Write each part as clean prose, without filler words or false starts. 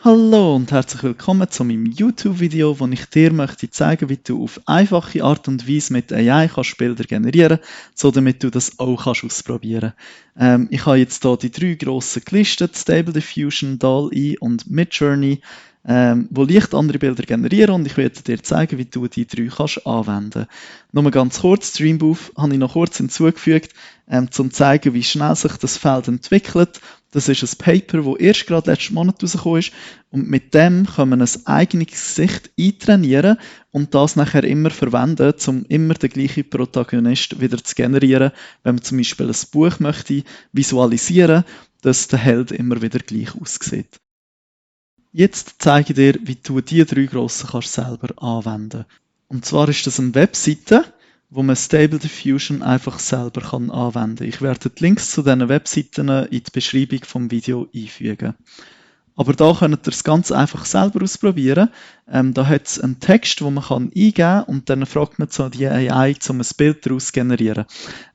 Hallo und herzlich willkommen zu meinem YouTube-Video, wo ich dir möchte zeigen, wie du auf einfache Art und Weise mit AI kannst Bilder generieren, so damit du das auch kannst ausprobieren. Ich habe jetzt hier die drei grossen gelistet: Stable Diffusion, DALL-E und Midjourney, wo leicht andere Bilder generieren, und ich werde dir zeigen, wie du die drei kannst anwenden. Nur ganz kurz: Dreambooth habe ich noch kurz hinzugefügt, um zu zeigen, wie schnell sich das Feld entwickelt. Das ist ein Paper, das erst gerade letzten Monat rausgekommen ist, und mit dem kann man ein eigenes Gesicht eintrainieren und das nachher immer verwenden, um immer den gleichen Protagonist wieder zu generieren, wenn man zum Beispiel ein Buch möchte visualisieren, dass der Held immer wieder gleich aussieht. Jetzt zeige ich dir, wie du die drei grossen kannst selber anwenden. Und zwar ist das eine Webseite, wo man Stable Diffusion einfach selber anwenden kann. Ich werde die Links zu diesen Webseiten in die Beschreibung des Videos einfügen. Aber da könnt ihr es ganz einfach selber ausprobieren. Da hat es einen Text, den man eingeben kann, und dann fragt man so die AI, um ein Bild daraus zu generieren.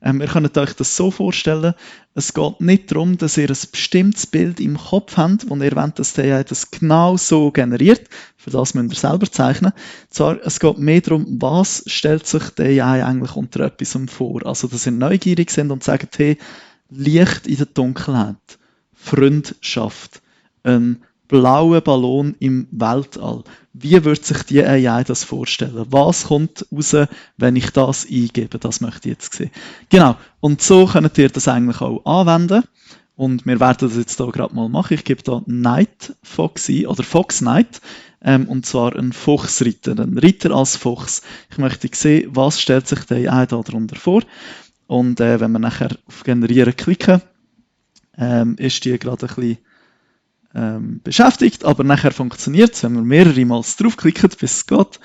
Ihr könnt euch das so vorstellen: Es geht nicht darum, dass ihr ein bestimmtes Bild im Kopf habt, wo ihr wollt, dass die AI das genau so generiert. Für das müsst ihr selber zeichnen. Es geht mehr darum, was stellt sich die AI eigentlich unter etwas vor. Also, dass ihr neugierig sind und sagt: hey, Licht in der Dunkelheit, Freundschaft, ein blauer Ballon im Weltall. Wie würde sich die AI das vorstellen? Was kommt raus, wenn ich das eingebe? Das möchte ich jetzt sehen. Genau, und so könnt ihr das eigentlich auch anwenden. Und wir werden das jetzt hier gerade mal machen. Ich gebe hier Night Fox ein, oder Fox Night, und zwar ein Fuchsritter, ein Ritter als Fuchs. Ich möchte sehen, was stellt sich die AI da darunter vor. Und wenn wir nachher auf Generieren klicken, ist die gerade ein bisschen beschäftigt, aber nachher funktioniert es, wenn wir mehrere Mal draufklicken, bis es geht.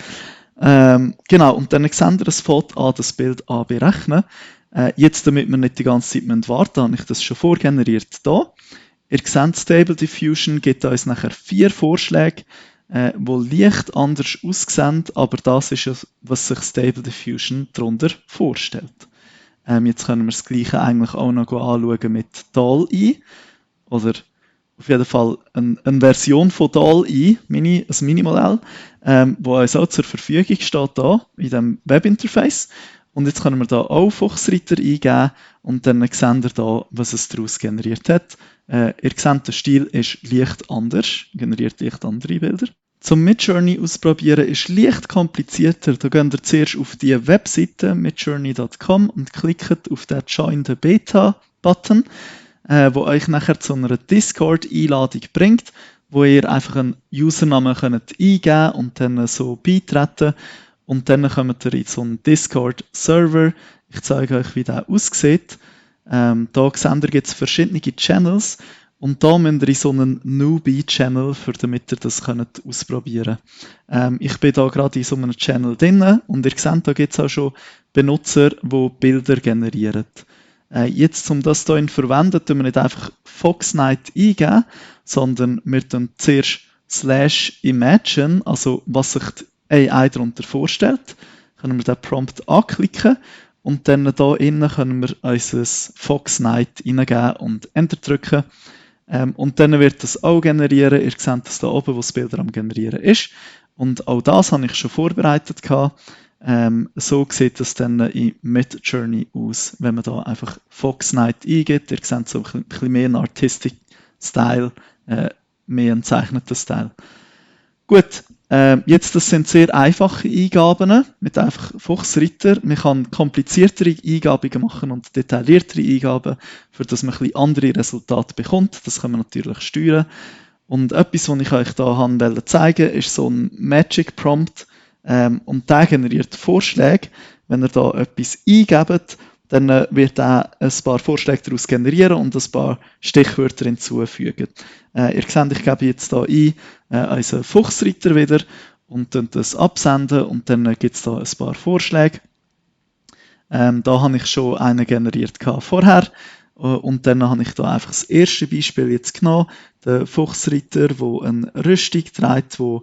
Genau, und dann seht ihr ein Foto an, das Bild berechnen. Jetzt, damit wir nicht die ganze Zeit warten, habe ich das schon vorgeneriert hier. Ihr seht, Stable Diffusion gibt uns nachher 4 Vorschläge, die leicht anders aussehen, aber das ist es, was sich Stable Diffusion darunter vorstellt. Jetzt können wir das Gleiche eigentlich auch noch anschauen mit DALL-E, oder auf jeden Fall eine Version von DALL-E, ein Minimodell, wo uns auch zur Verfügung steht hier in diesem Webinterface. Und jetzt können wir hier auch Fuchsritter eingeben und dann sehen wir hier, was es daraus generiert hat. Ihr seht, der Stil ist leicht anders, generiert leicht andere Bilder. Zum Midjourney ausprobieren ist leicht komplizierter. Da geht ihr zuerst auf die Webseite midjourney.com und klickt auf den Join the Beta-Button, wo euch nachher zu einer Discord-Einladung bringt, wo ihr einfach einen Username eingeben könnt und dann so beitreten. Und dann kommt ihr in so einen Discord-Server. Ich zeige euch, wie der aussieht. Da seht ihr jetzt verschiedene Channels. Und da müsst ihr in so einen Newbie-Channel, damit ihr das ausprobieren könnt. Ich bin da gerade in so einem Channel drin und ihr seht, da gibt es auch schon Benutzer, die Bilder generieren. Jetzt, um das hier zu verwenden, tun wir nicht einfach Fox Night eingeben, sondern wir tun zuerst /imagine, also was sich die AI darunter vorstellt, können wir den Prompt anklicken und dann hier innen können wir unser Fox Night eingeben und Enter drücken. Und dann wird das auch generieren. Ihr seht das hier oben, wo das Bild am Generieren ist. Und auch das habe ich schon vorbereitet gehabt. So sieht das dann in Midjourney aus, wenn man da einfach Fox Night eingibt. Ihr seht so ein bisschen mehr einen Artistic Style, mehr einen zeichneten Style. Gut, jetzt, das sind sehr einfache Eingaben mit einfach Fuchsritter. Man kann kompliziertere Eingaben machen und detailliertere Eingaben, für das man ein bisschen andere Resultate bekommt. Das kann man natürlich steuern. Und etwas, was ich euch hier zeigen wollte, ist so ein Magic Prompt. Und der generiert Vorschläge. Wenn ihr da etwas eingebt, dann wird er ein paar Vorschläge daraus generieren und ein paar Stichwörter hinzufügen. Ihr seht, ich gebe jetzt hier ein, unseren Fuchsritter wieder und dann das absenden und dann gibt es da ein paar Vorschläge. Da habe ich schon einen generiert vorher. Und dann habe ich da einfach das erste Beispiel jetzt genommen. Der Fuchsritter, der eine Rüstung trägt, die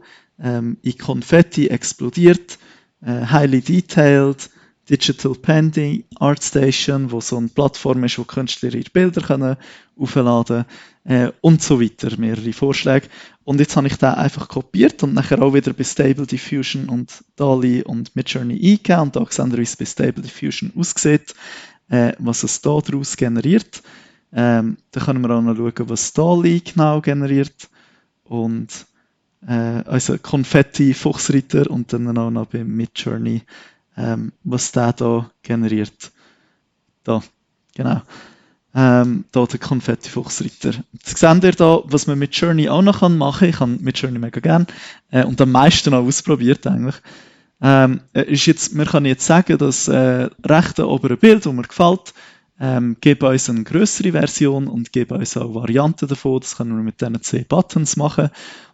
in Konfetti explodiert, highly detailed, Digital Painting, ArtStation, wo so eine Plattform ist, wo Künstler ihre Bilder aufladen können. und so weiter, mehrere Vorschläge. Und jetzt habe ich den einfach kopiert und nachher auch wieder bei Stable Diffusion und DALL-E und Midjourney eingegeben. Und da sehen wir, wie es bei Stable Diffusion aussieht, was es da daraus generiert. Da können wir auch noch schauen, was DALL-E genau generiert. Und also Konfetti, Fuchsritter und dann auch noch bei Midjourney, was der da generiert. Da, genau. Da der Konfetti-Fuchsritter. Jetzt seht ihr da, was man mit Journey auch noch machen kann. Ich habe mit Journey mega gern und am meisten auch ausprobiert eigentlich. Man kann jetzt sagen, das rechte obere Bild, das mir gefällt, gebe uns eine größere Version und gebe uns auch Varianten davon. Das können wir mit diesen 2 Buttons machen.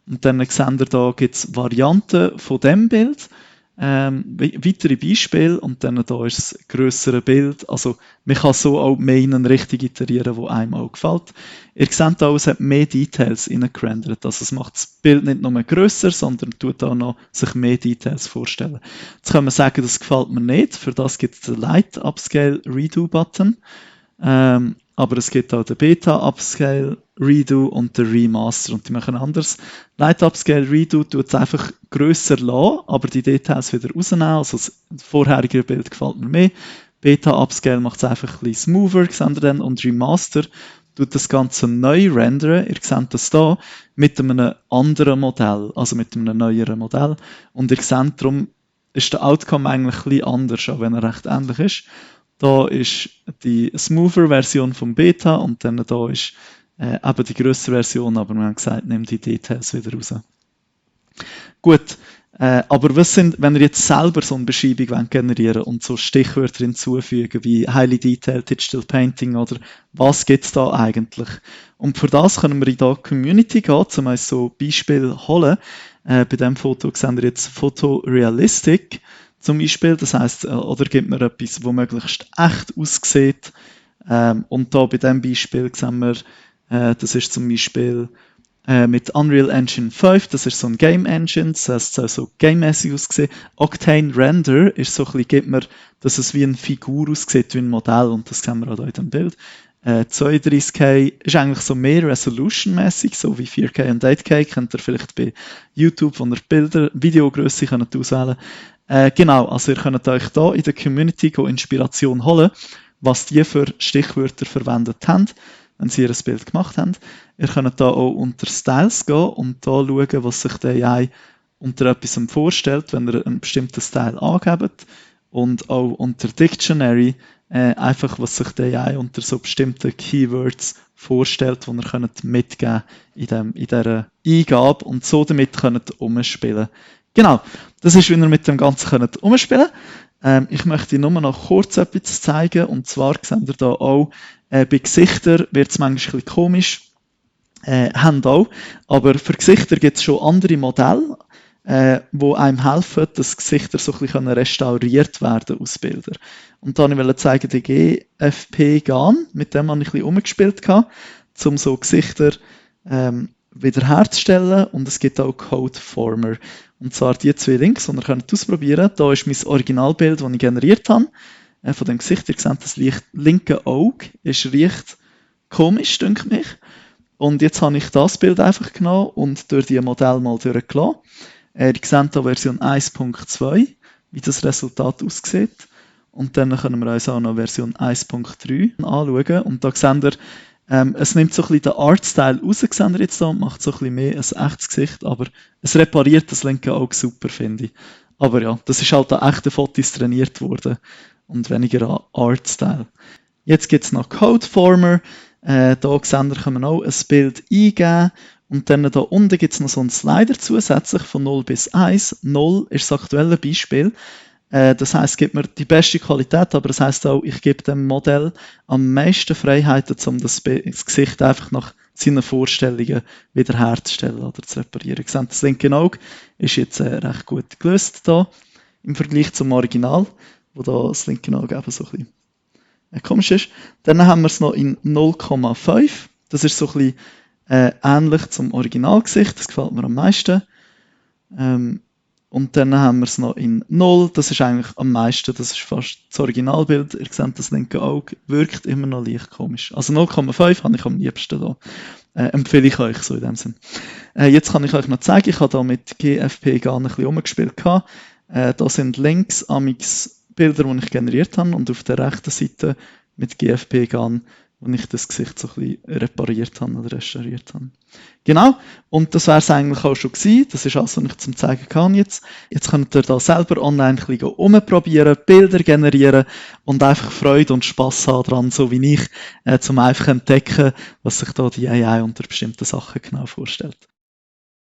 Und dann seht ihr, da gibt es Varianten von dem Bild. Weitere Beispiele und dann da ist das grössere Bild. Also man kann so auch mehr in eine Richtung iterieren, die einem auch gefällt. Ihr seht auch, es hat mehr Details gerendert. Also es macht das Bild nicht nur grösser, sondern tut auch noch sich mehr Details vorstellen. Jetzt kann man sagen, das gefällt mir nicht. Für das gibt es den Light Upscale Redo Button. Aber es gibt auch den Beta Upscale Redo und den Remaster und die machen anders. Light Upscale Redo tut es einfach grösser lassen, aber die Details wieder rausnehmen. Also das vorherige Bild gefällt mir mehr. Beta Upscale macht es einfach ein bisschen smoother, seht ihr dann, und Remaster tut das Ganze neu rendern. Ihr seht das hier mit einem anderen Modell, also mit einem neueren Modell. Und ihr seht, darum ist der Outcome eigentlich ein bisschen anders, auch wenn er recht ähnlich ist. Da ist die smoother Version vom Beta und dann da ist eben die grössere Version, aber wir haben gesagt, nimm die Details wieder raus. Gut, aber was sind, wenn ihr jetzt selber so eine Beschreibung generieren und so Stichwörter hinzufügen wie Highly Detailed Digital Painting oder was gibt es da eigentlich? Und für das können wir in die Community gehen, um uns so Beispiele holen. Bei diesem Foto sehen wir jetzt Photorealistic zum Beispiel, das heisst, oder gibt mir etwas, wo möglichst echt aussieht. Und da bei diesem Beispiel sehen wir, das ist zum Beispiel mit Unreal Engine 5, das ist so ein Game Engine, das heißt, es soll so game-mäßig aussehen. Octane Render ist so ein bisschen, gibt mir, dass es wie eine Figur aussieht, wie ein Modell, und das sehen wir auch hier in dem Bild. 32K ist eigentlich so mehr Resolution-mäßig, so wie 4K und 8K, könnt ihr vielleicht bei YouTube von der Videogröße auswählen. Genau, also ihr könnt euch da in der Community Inspiration holen, was die für Stichwörter verwendet haben, wenn sie ihr Bild gemacht haben. Ihr könnt da auch unter Styles gehen und da schauen, was sich der AI unter etwas vorstellt, wenn ihr einen bestimmten Style angebt. Und auch unter Dictionary einfach, was sich der AI unter so bestimmten Keywords vorstellt, die ihr könnt mitgeben in dieser Eingabe und so damit könnt umspielen. Genau, das ist, wie ihr mit dem Ganzen könnt umspielen. Ich möchte nur noch kurz etwas zeigen, und zwar seht ihr da auch, bei Gesichtern wird es manchmal ein bisschen komisch, haben auch, aber für Gesichter gibt es schon andere Modelle, die einem helfen, dass Gesichter so ein bisschen restauriert werden aus Bildern. Und da wollte ich zeigen, die GFP GAN, mit dem habe ich ein bisschen umgespielt, um so Gesichter wiederherzustellen, und es gibt auch Codeformer. Und zwar die 2 Links, die ihr könnt ausprobieren. Da ist mein Originalbild, das ich generiert habe, von dem Gesicht. Ihr seht, das linke Auge ist recht komisch, denke mich. Und jetzt habe ich das Bild einfach genommen und durch die Modell mal durchgelassen. Ihr seht hier Version 1.2, wie das Resultat aussieht. Und dann können wir uns auch noch Version 1.3 anschauen. Und da seht ihr, es nimmt so ein bisschen den Artstyle raus, seht ihr jetzt da, macht so ein bisschen mehr ein echtes Gesicht, aber es repariert das linke Auge super, finde ich. Aber ja, das ist halt an echten Fotos trainiert worden und weniger an Artstyle. Jetzt gibt es noch Codeformer. Da seht ihr, kann man auch ein Bild eingeben. Und dann da unten gibt es noch so einen Slider zusätzlich von 0 bis 1. 0 ist das aktuelle Beispiel. Das heisst, es gibt mir die beste Qualität, aber das heisst auch, ich gebe dem Modell am meisten Freiheiten, um das Gesicht einfach nach seinen Vorstellungen wiederherzustellen oder zu reparieren. Ihr seht, das linke Auge ist jetzt recht gut gelöst da im Vergleich zum Original, wo da das linke Auge eben so ein bisschen komisch ist. Dann haben wir es noch in 0,5. Das ist so ein bisschen ähnlich zum Originalgesicht. Das gefällt mir am meisten. Und dann haben wir es noch in 0. Das ist eigentlich am meisten, das ist fast das Originalbild. Ihr seht das linke Auge, wirkt immer noch leicht komisch. Also 0,5 habe ich am liebsten da. Empfehle ich euch so in dem Sinn. Jetzt kann ich euch noch zeigen, ich habe da mit GFP gar ein bisschen rumgespielt. Da sind links amix Bilder, die ich generiert habe, und auf der rechten Seite mit GFP GAN, wo ich das Gesicht so ein bisschen repariert habe oder restauriert habe. Genau, und das wäre es eigentlich auch schon gewesen. Das ist alles, was ich zum zeigen kann jetzt. Jetzt könnt ihr da selber online ein bisschen rumprobieren, Bilder generieren und einfach Freude und Spass haben dran, so wie ich, zum einfach entdecken, was sich da die AI unter bestimmten Sachen genau vorstellt.